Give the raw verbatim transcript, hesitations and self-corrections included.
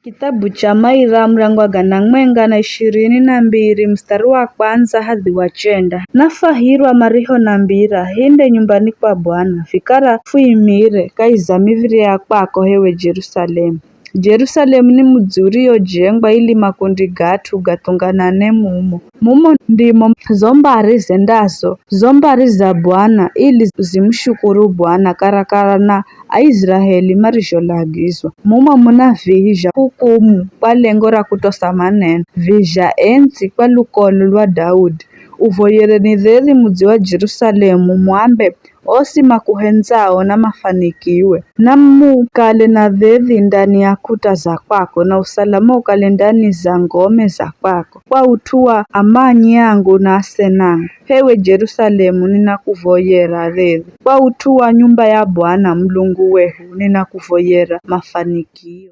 Kithabu cha Maira, murangwa gana mwenga na ishirini na mbiri, mustari wa kwandza hadhi wa chenda. Nafwahirwa mariho nambira, hinde nyumbani kwa Bwana, vikara fwimire kahi za miviri ya kwako, hewe Jerusalemu. Jerusalemu ni mudzi uriojengwa ili makundi ga at'u gathunganane mumo. Mumo ndimo zo mbari zendazo, zo mbari za Bwana, ili zimushukuru Bwana, karakara na Aiziraeli marizholagizwa. Mumo muna vizha hukumu kwa lengo ra kutosa maneno, vizha endzi kwa lukolo lwa Daudi. Uvoyereni dheri mudzi wa Jerusalemu, mwambe, osi makuhendzao na mafanikiwe. Na mukale na dheri ndani ya kuta za kwako, na usalama ukale ndani za ngome za kwako. Kwa ut'u wa amanyi yangu na asenangu, hewe Jerusalemu, ninakuvoyera dheri. Kwa ut'u wa nyumba ya Bwana Mulungu wehu, ninakuvoyera mafanikio.